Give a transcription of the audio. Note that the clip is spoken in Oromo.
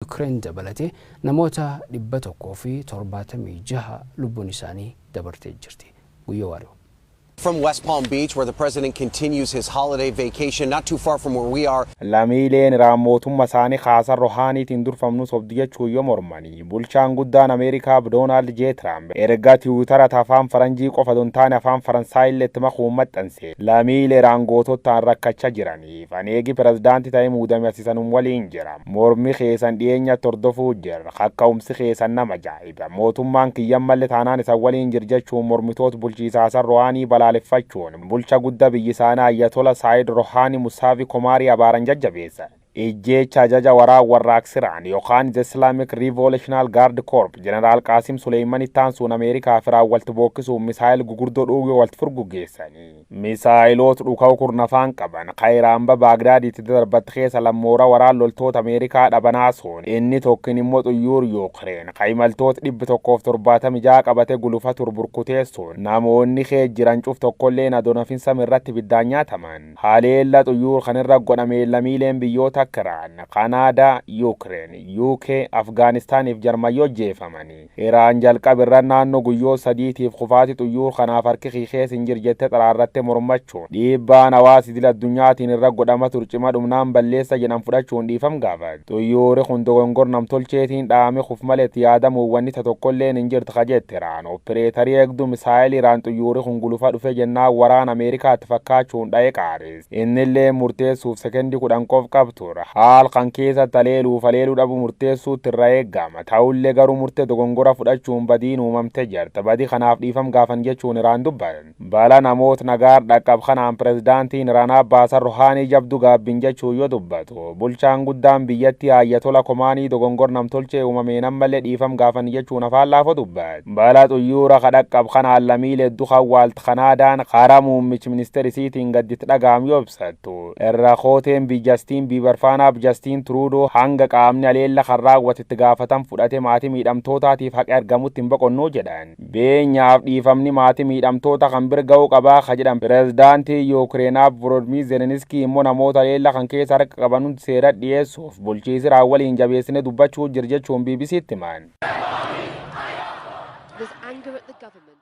Yuukireen dabalatee namoota 176 lubbuun isaanii dabartee jirti. Guyyoo Waariyoo. From West Palm Beach, where the president continues his holiday vacation, not too far from where we are. Lammiileen Iraan mootummaa isaanii Haasan Rohaaniitiin durfamnu sobdi jechuu yoo mormanii, bulchaan guddaan Ameerikaa Doonaald J. Tiraamp erga Tiwutara afaan Faranjii qofa don taane afaan Faransaay illee itti makuun maxxanse, lammiilee Iraan gootottaan rakkachaa jiraniif aneegi pirezidaantii ta'ee muudame asisanum waliin jira. Mormi keessan dhiyeenyatti hordofuu jirra. Kakka'umsi keessan nama ajaa'iba. Mootummaan kiyyan malle taanaan isan waliin jir jechuun mormitoota bulchiisa Hasan Rohaanii balaaleffachuun bulcha guddaa biyyi isaanii Ayyatola Saayid Rohaanii Musaavi Komaarii abaaran jajjabeessan. Ijjeecha ajaja waraan warraaqsiraan yookaan The Islamic Revolutionary Guard Corps Jeneraal Qaasim Suleeyman ittaansuun Ameerikaa firaan walti bookkisuun misaayil gugurdoo dhuugee walti furguggeessanii. Misaayiloota dhuka'u kurnafaan qaban Kaayiraamba Baagdaadiitti darbatte keessa lammoora waraan loltoota Ameerikaa dhabanaasuun, inni tokkin immoo xuyyuur Yuukireen kaayimaltoota 176 qabate gulufa turburkuteessuun namoonni kee jiran cuf tokkollee adonafin irratti ibiddaan nyaataman. Haleella xuyyuur kanirra godhame lammiileen biyyoota akka Iraan, Kanaadaa, Yuukireen, UK, Afgaanistaaniif Jarman yoo jeefamanii. Iraan jalqaba irra naannoo guyyoo 3tiif kufaati xuyyuur kanaaf harki keessa hin jiru jettee xaraarratte mormachuun, dhiibbaan hawaasa idil addunyaatiin irra godhama turcima dhumnaan balleessa jedhan fudhachuun dhiifam gaafate. Xuyyoorri kun dogongor namtolcheetiin dhaame kuf malee itti yaadamuun wanni ta tokkolleen hin jirtu ka jette Iraan. Opereetarii eegduu misaayilii Iraan xuyyoorri kun gulufa dhufe jennaan waraana Ameerikaatti fakkaachuun dha'ee qaaris. Innillee murteessuuf sekendii 10 qof qabtura. Haal kan keessa aleeluuf aleeluu dhabu murteessuutti irra eegama. Ta'ullee garuu murtee dogongora fudhachuun badiin uumamte jirta. Badii kanaaf dhiifam gaafan jechuun Iraan dubbatan. Bala namoota nagaar dhaqqab kanaan pirezidaantiin Iraan Abbaasan Rohaanii jabdu gaabbin jechuu yoo dubbatu, bulchaan guddaan biyyattii Ayyatola Komaanii dogongor namtolchee uumameen ammallee dhiifam gaafan jechuun afaan laafoo dubbate. Bala xuyyuura ka dhaqqab kanaan lammiilee hedduu hawwaalt Kanaadaan karaa muummichi ministeera isiitiin gadditti dhaga'am yoo ibsattu, irra kooteen bi Jastiin Biibar faanaaf Jastiin Turuudoo hanga qaamni aleella kan raawwate itti gaafatan fudhate maatii miidhamtootaatiif haqi argamutti hin boqonnuu jedhan. Beenyaaf dhiifamni maatii miidhamtoota kan bira ga'uu qabaa ka jedhan pirezidaantii Yuukireenaaf Volodimiir Zelenskii immoo namoota aleella kan keessa harka qaban hundi seera dhiyeessuuf bulchiisi waliin jabeessine dubbachuu jir jechuun BBCtti himan. There's anger at the government.